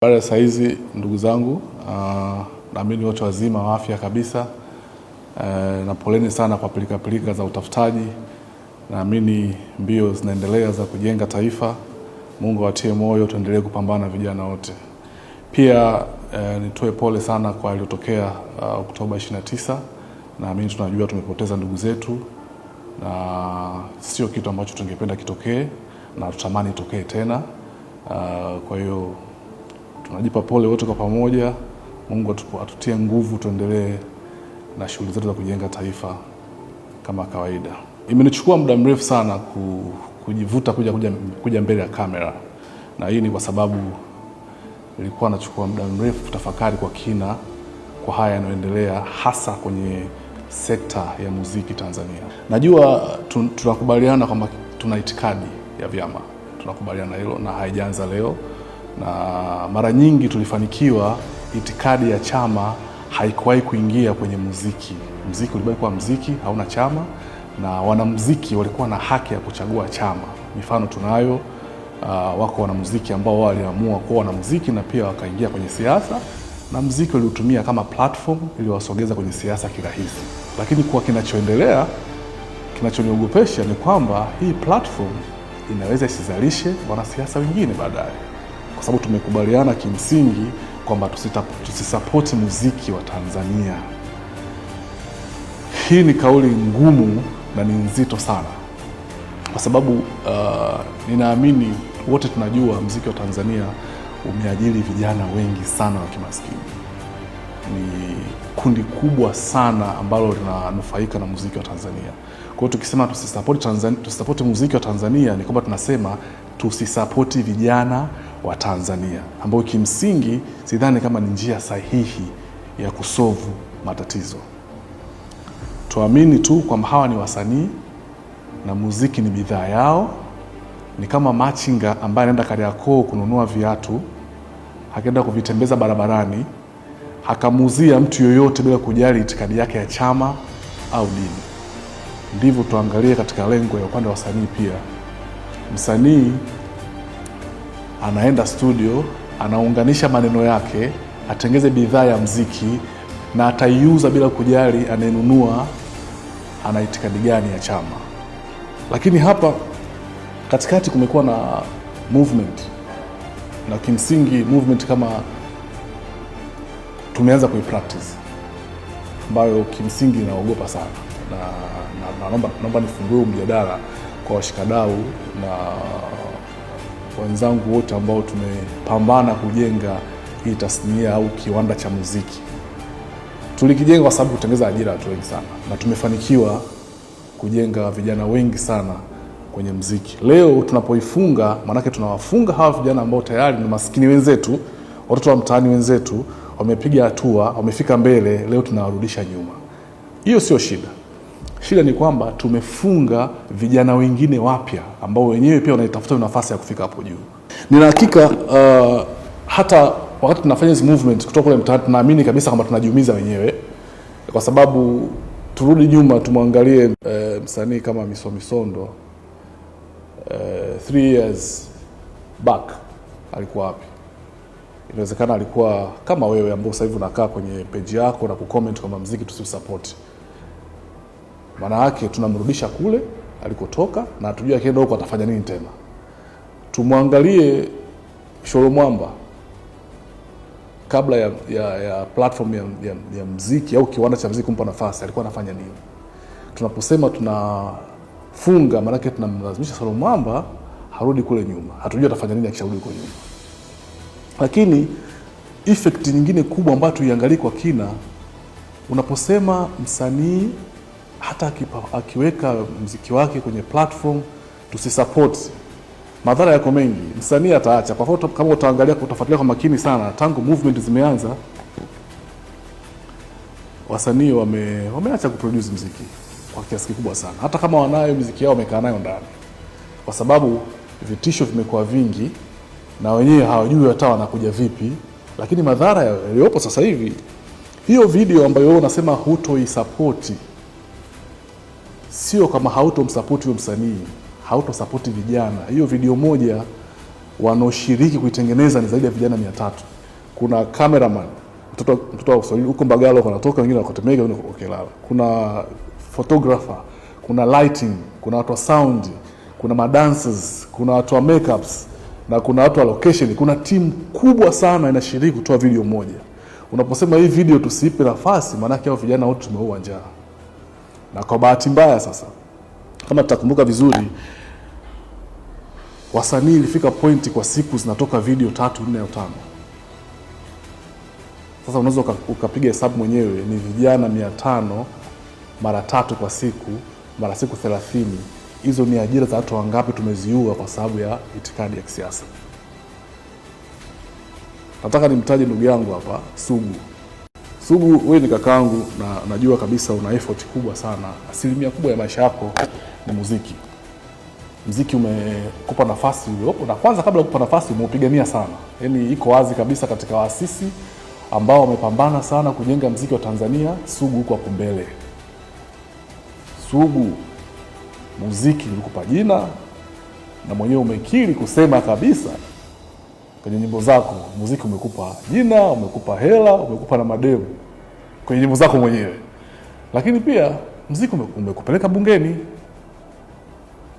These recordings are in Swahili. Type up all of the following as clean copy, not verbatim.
Habari saa hizi ndugu zangu, naamini wote wazima wa afya kabisa, na poleni sana kwa pilikapilika za utafutaji. Naamini mbio zinaendelea za kujenga taifa. Mungu awatie moyo, tuendelee kupambana vijana wote. Pia nitoe pole sana kwa yaliyotokea Oktoba 29. Naamini tunajua tumepoteza ndugu zetu na sio kitu ambacho tungependa kitokee na tutamani itokee tena. Kwa hiyo tunajipa pole wote kwa pamoja. Mungu atutie nguvu, tuendelee na shughuli zetu za kujenga taifa kama kawaida. Imenichukua muda mrefu sana kujivuta kuja mbele ya kamera, na hii ni kwa sababu nilikuwa nachukua muda mrefu kutafakari kwa kina kwa haya yanayoendelea hasa kwenye sekta ya muziki Tanzania. Najua tunakubaliana kwamba tuna itikadi ya vyama, tunakubaliana hilo na haijaanza leo, na mara nyingi tulifanikiwa, itikadi ya chama haikuwahi kuingia kwenye muziki. Muziki ulibaki kuwa muziki, hauna chama, na wanamuziki walikuwa na haki ya kuchagua chama. Mifano tunayo, wako wanamuziki ambao waliamua kuwa wanamuziki na pia wakaingia kwenye siasa, na muziki waliutumia kama platform iliwasogeza kwenye siasa kirahisi. Lakini kwa kinachoendelea, kinachoniogopesha ni kwamba hii platform inaweza isizalishe wanasiasa wengine baadaye, kwa sababu tumekubaliana kimsingi kwamba tusisapoti muziki wa Tanzania. Hii ni kauli ngumu na ni nzito sana, kwa sababu ninaamini wote tunajua muziki wa Tanzania umeajiri vijana wengi sana wa kimaskini. Ni kundi kubwa sana ambalo linanufaika na muziki wa Tanzania. Kwa hiyo tukisema tusisapoti Tanzania, tusisapoti muziki wa Tanzania ni kwamba tunasema tusisapoti vijana wa Tanzania, ambao kimsingi sidhani kama ni njia sahihi ya kusovu matatizo. Tuamini tu kwamba hawa ni wasanii na muziki ni bidhaa yao. Ni kama machinga ambaye anaenda Kariakoo kununua viatu, akaenda kuvitembeza barabarani, akamuuzia mtu yoyote bila kujali itikadi yake ya chama au dini. Ndivyo tuangalie katika lengo ya upande wa wasanii pia. Msanii anaenda studio, anaunganisha maneno yake, atengeze bidhaa ya mziki na ataiuza bila kujali anayenunua ana itikadi gani ya chama. Lakini hapa katikati kumekuwa na movement, na kimsingi movement kama tumeanza kuipractice, ambayo kimsingi naogopa sana, na naomba nifungue mjadala kwa washikadau na wenzangu wote ambao tumepambana kujenga hii tasnia au kiwanda cha muziki. Tulikijenga kwa sababu kutengeza ajira watu wengi sana, na tumefanikiwa kujenga vijana wengi sana kwenye muziki. Leo tunapoifunga, maanake tunawafunga hawa vijana ambao tayari ni maskini wenzetu, watoto wa mtaani wenzetu, wamepiga hatua, wamefika mbele, leo tunawarudisha nyuma. Hiyo sio shida. Shida ni kwamba tumefunga vijana wengine wapya ambao wenyewe pia wanaitafuta nafasi ya kufika hapo juu. Nina hakika hata wakati tunafanya hizi movement kutoka kule mtaani, tunaamini kabisa kwamba tunajiumiza wenyewe, kwa sababu turudi nyuma tumwangalie msanii kama Miso Misondo 3 years back alikuwa wapi? Inawezekana alikuwa kama wewe ambao sasa hivi unakaa kwenye page yako na kucomment kwamba muziki tusiusupport. Maana yake tunamrudisha kule alikotoka na hatujui akienda huko atafanya nini tena. Tumwangalie Sholo Mwamba kabla ya platform ya muziki au kiwanda cha muziki kumpa nafasi, alikuwa anafanya nini? Tunaposema tunafunga, maana yake tunamlazimisha Sholo Mwamba harudi kule nyuma. Hatujui atafanya nini akisharudi huko nyuma. Lakini effect nyingine kubwa ambayo tuiangalie kwa kina, unaposema msanii hata akiweka muziki wake kwenye platform tusisupport, madhara yako mengi. Msanii ataacha. Kwa mfano, kama utaangalia, utafuatilia kwa makini sana, tangu movement zimeanza wasanii wameacha kuproduce muziki kwa kiasi kikubwa sana, hata kama wanayo muziki yao wamekaa nayo ndani, kwa sababu vitisho vimekuwa vingi na wenyewe hawajui hata wanakuja vipi. Lakini madhara yaliyopo sasa hivi, hiyo video ambayo wewe unasema hutoisupport, sio kama hautomsupport huyo msanii, hautosapoti vijana. Hiyo video moja Wanaoshiriki kuitengeneza ni zaidi ya vijana 300. Kuna cameraman mtoto wa Kiswahili huko Mbagala wanatoka, wengine wako Temeke, wengine wako Kilala. Kuna photographer, kuna lighting, kuna watu wa sound, kuna madancers, kuna watu wa makeups na kuna watu wa location. Kuna timu kubwa sana inashiriki kutoa video moja. Unaposema hii video tusiipe nafasi, maana yake hao vijana wote tumeua njaa. Na kwa bahati mbaya sasa, kama tutakumbuka vizuri, wasanii ilifika point kwa siku zinatoka video 3, 4 au 5. Sasa unaweza ukapiga hesabu mwenyewe, ni vijana 500 mara 3 kwa siku, mara siku 30. Hizo ni ajira za watu wangapi tumeziua kwa sababu ya itikadi ya kisiasa? Nataka nimtaje ndugu yangu hapa, Sugu. Sugu, wewe ni kakaangu na najua kabisa una effort kubwa sana. Asilimia kubwa ya maisha yako ni muziki. Muziki umekupa nafasi uliopo, na kwanza kabla kukupa nafasi umeupigania sana. Yaani iko wazi kabisa katika waasisi ambao wamepambana sana kujenga muziki wa Tanzania, Sugu huko hapo mbele. Sugu, muziki ulikupa jina na mwenyewe umekiri kusema kabisa kwenye nyimbo zako, muziki umekupa jina, umekupa hela, umekupa na mademu kwenye nyimbo zako mwenyewe. Lakini pia muziki umekupeleka bungeni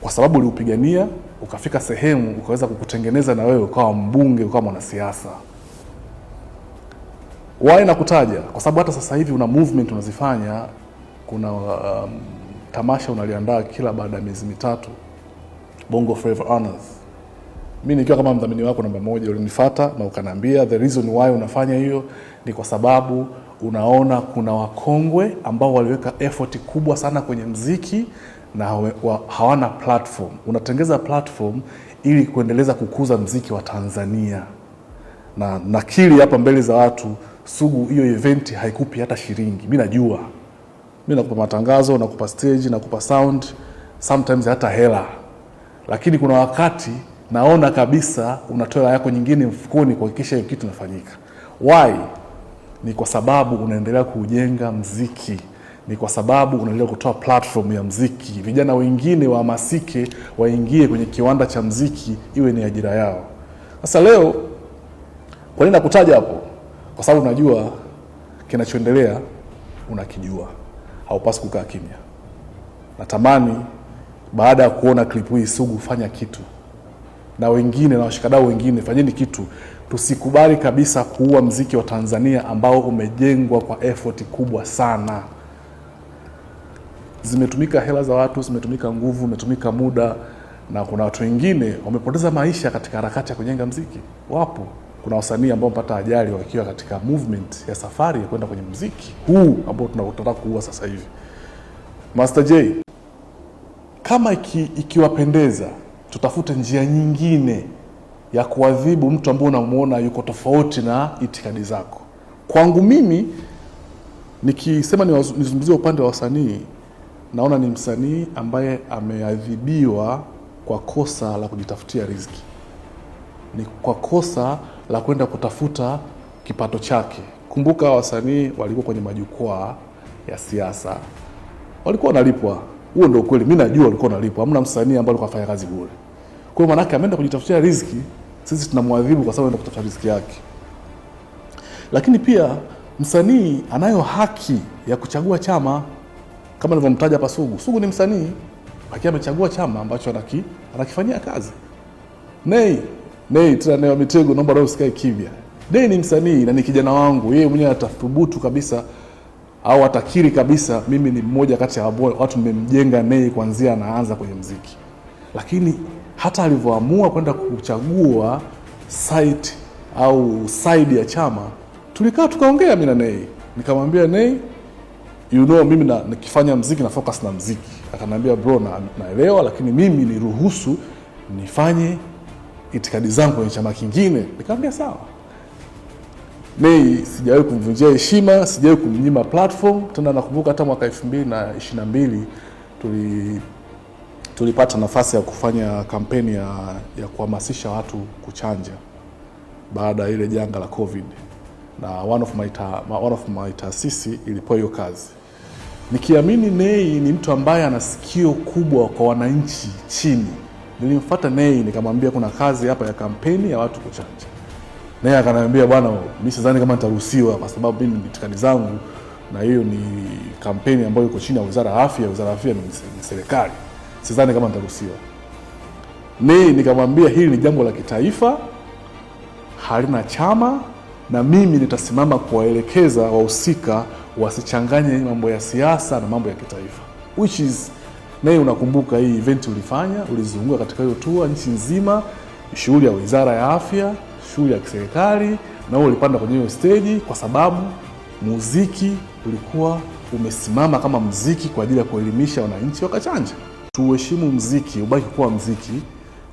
kwa sababu uliupigania, ukafika sehemu ukaweza kukutengeneza na wewe ukawa mbunge, ukawa mwanasiasa. Why nakutaja? Kwa sababu hata sasa hivi una movement unazifanya. Kuna tamasha unaliandaa kila baada ya miezi 3, Bongo Flava Honors. Mimi nikiwa kama mdhamini wako namba 1, ulinifuata na ukaniambia the reason why unafanya hiyo ni kwa sababu unaona kuna wakongwe ambao waliweka effort kubwa sana kwenye mziki na hawana platform. Unatengeza platform ili kuendeleza kukuza mziki wa Tanzania. Na nakiri hapa mbele za watu, Sugu, hiyo event haikupi hata shilingi. Mimi najua. Mimi nakupa matangazo, nakupa stage, nakupa sound, sometimes hata hela. Lakini kuna wakati naona kabisa unatoa hela yako nyingine mfukoni kuhakikisha hiyo kitu inafanyika. Why? Ni kwa sababu unaendelea kujenga mziki. Ni kwa sababu unaendelea kutoa platform ya mziki. Vijana wengine wahamasike, waingie kwenye kiwanda cha mziki, iwe ni ajira yao. Sasa leo kwa nini nakutaja hapo? Kwa sababu unajua kinachoendelea, unakijua. Haupaswi kukaa kimya. Natamani baada ya kuona clip hii, Sugu, fanya kitu. Na wengine na washikadau wengine, fanyeni kitu. Tusikubali kabisa kuua mziki wa Tanzania ambao umejengwa kwa effort kubwa sana. Zimetumika hela za watu, zimetumika nguvu, zimetumika muda, na kuna watu wengine wamepoteza maisha katika harakati ya kujenga mziki. Wapo. Kuna wasanii ambao wamepata ajali wakiwa katika movement ya safari ya kwenda kwenye mziki huu ambao tunataka kuua sasa hivi. Master J, kama ikiwapendeza, tutafute njia nyingine ya kuadhibu mtu ambaye unamuona yuko tofauti na itikadi zako. Kwangu mimi nikisema nizungumzie upande wa wasanii, naona ni msanii ambaye ameadhibiwa kwa kosa la kujitafutia riziki. Ni kwa kosa la kwenda kutafuta kipato chake. Kumbuka wasanii walikuwa kwenye majukwaa ya siasa, walikuwa wanalipwa. Huo ndio ukweli, mimi najua walikuwa wanalipwa. Hamna msanii ambaye alikuwa anafanya kazi bure. Kwa hiyo maana yake ameenda kujitafutia riziki, sisi tunamwadhibu kwa sababu anaenda kutafuta riziki yake. Lakini pia msanii anayo haki ya kuchagua chama, kama nilivyomtaja hapa Sugu. Sugu ni msanii, lakini amechagua chama ambacho anakifanyia kazi. Nay tena Nay wa Mitego, naomba leo usikae kimya. Nay ni msanii na ni kijana wangu, yeye mwenyewe atathubutu kabisa au atakiri kabisa mimi ni mmoja kati ya watu nimemjenga Nay kuanzia anaanza kwenye muziki. Lakini hata alivyoamua kwenda kuchagua site au side ya chama, tulikaa tukaongea mimi na Nay. Nikamwambia Nay, mimi nikifanya muziki na focus na muziki. Akaniambia bro, naelewa, lakini mimi niruhusu nifanye itikadi zangu kwenye chama kingine. Nikamwambia sawa. Nay sijawahi kumvunjia heshima, sijawahi kumnyima platform. Tena nakumbuka hata mwaka 2022 tulipata nafasi ya kufanya kampeni ya kuhamasisha watu kuchanja baada ya ile janga la COVID, na one of my taasisi ilipewa hiyo kazi. Nikiamini Nay ni mtu ambaye ana sikio kubwa kwa wananchi chini, Nilimfuata Nay nikamwambia kuna kazi hapa ya kampeni ya watu kuchanja. Naye akaniambia bwana, mimi sidhani kama nitaruhusiwa kwa sababu mimi ni itikadi zangu na hiyo ni kampeni ambayo iko chini ya Wizara ya Afya. Wizara ya Afya ni serikali, sidhani kama nitaruhusiwa. Nay nikamwambia hili ni jambo la kitaifa, halina chama, na mimi nitasimama kuwaelekeza wahusika wasichanganye mambo ya siasa na mambo ya kitaifa. Which is Nay, unakumbuka hii event ulifanya, ulizunguka katika hiyo tour nchi nzima, shughuli ya Wizara ya Afya, shughuli ya kiserikali, na wewe ulipanda kwenye hiyo stage kwa sababu muziki ulikuwa umesimama kama muziki kwa ajili ya kuelimisha wananchi wakachanja. Tuheshimu muziki, ubaki kuwa muziki,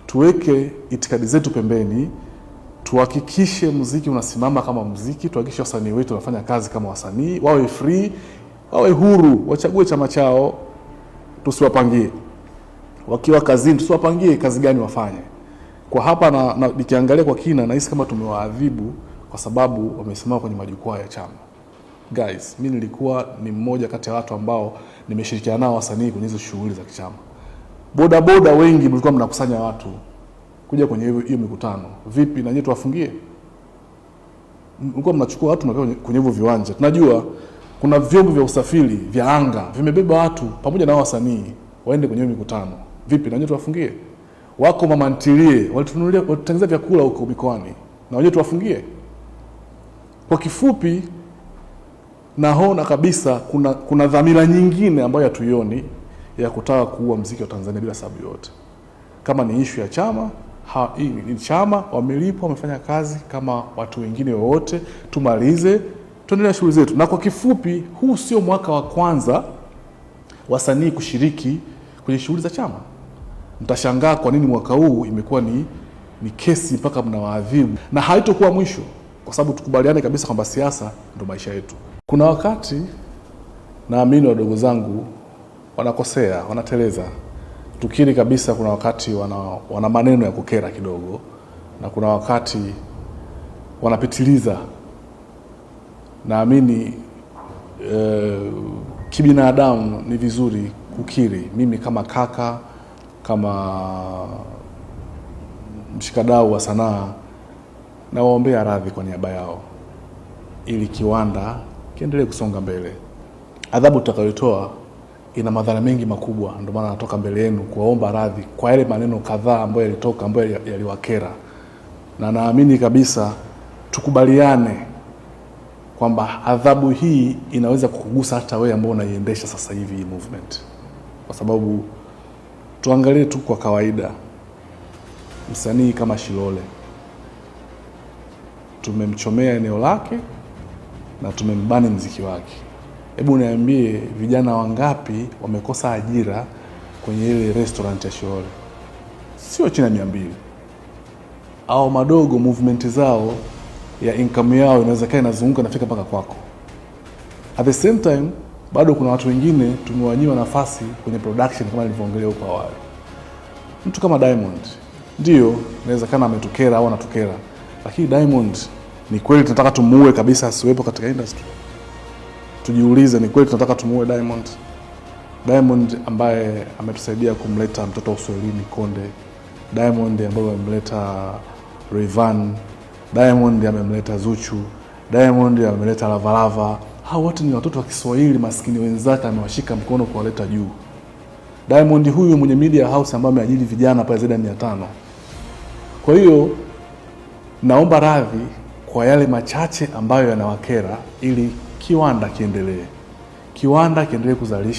tuweke itikadi zetu pembeni, tuhakikishe muziki unasimama kama muziki, tuhakikishe wasanii wetu wanafanya kazi kama wasanii, wawe free, wawe huru, wachague chama chao, tusiwapangie. Wakiwa kazini tusiwapangie kazi gani wafanye. Kwa hapa na nikiangalia kwa kina nahisi kama tumewaadhibu kwa sababu wamesimama kwenye majukwaa ya chama. Guys, mi nilikuwa ni mmoja kati ya watu ambao nimeshirikiana nao wasanii kwenye hizo shughuli za kichama. Boda boda wengi mlikuwa mnakusanya watu kuja kwenye hiyo mikutano. Vipi na nyinyi tuwafungie? Mlikuwa mnachukua watu mnaweka kwenye hivyo viwanja. Tunajua kuna vyombo vya usafiri vya anga vimebeba watu pamoja na wasanii waende kwenye hiyo mikutano. Vipi na nyinyi tuwafungie? Wako mama ntilie walitununulia, walitutengenezea vyakula huko mikoani, na wenyewe tuwafungie? Kwa kifupi, naona kabisa kuna dhamira nyingine ambayo hatuioni ya kutaka kuua muziki wa Tanzania bila sababu yoyote. Kama ni ishu ya chama, hii ni chama, wamelipwa, wamefanya kazi kama watu wengine wowote, tumalize tuendelee shughuli zetu. Na kwa kifupi, huu sio mwaka wa kwanza wasanii kushiriki kwenye shughuli za chama. Mtashangaa kwa nini mwaka huu imekuwa ni kesi mpaka mnawaadhibu, na haitokuwa mwisho, kwa sababu tukubaliane kabisa kwamba siasa ndo maisha yetu. Kuna wakati naamini wadogo zangu wanakosea, wanateleza. Tukiri kabisa, kuna wakati wana maneno ya kukera kidogo, na kuna wakati wanapitiliza. Naamini kibinadamu ni vizuri kukiri. Mimi kama kaka, kama mshikadau wa sanaa, nawaombea radhi kwa niaba yao ili kiwanda kiendelee kusonga mbele. Adhabu tutakayotoa ina madhara mengi makubwa, ndio maana natoka mbele yenu kuwaomba radhi kwa yale maneno kadhaa ambayo yalitoka, ambayo yaliwakera, na naamini kabisa tukubaliane kwamba adhabu hii inaweza kukugusa hata wewe ambao unaiendesha sasa hivi hii movement, kwa sababu tuangalie tu kwa kawaida, msanii kama Shilole tumemchomea eneo lake na tumembani mziki wake. Hebu niambie, vijana wangapi wamekosa ajira kwenye ile restaurant ya Shilole? Sio chini ya 200. Au madogo movement zao ya income yao inaweza kaa inazunguka nafika mpaka kwako. At the same time bado kuna watu wengine tumewanyima nafasi kwenye production kama nilivyoongelea huko awali. Mtu kama Diamond ndio inawezekana ametukera au anatukera, lakini Diamond ni kweli tunataka tumuue kabisa asiwepo katika industry? Tujiulize, ni kweli tunataka tumuue Diamond? Diamond ambaye ametusaidia kumleta mtoto wa Uswahilini Konde, Diamond ambaye amemleta Rayvanny, Diamond amemleta Zuchu, Diamond amemleta Lavalava. Hao wote ni watoto wa Kiswahili maskini wenzake amewashika mkono kuwaleta juu. Diamond huyu mwenye media house ambaye ameajiri vijana pale zaidi ya 500. Kwa hiyo naomba radhi kwa yale machache ambayo yanawakera ili kiwanda kiendelee. Kiwanda kiendelee kuzalisha.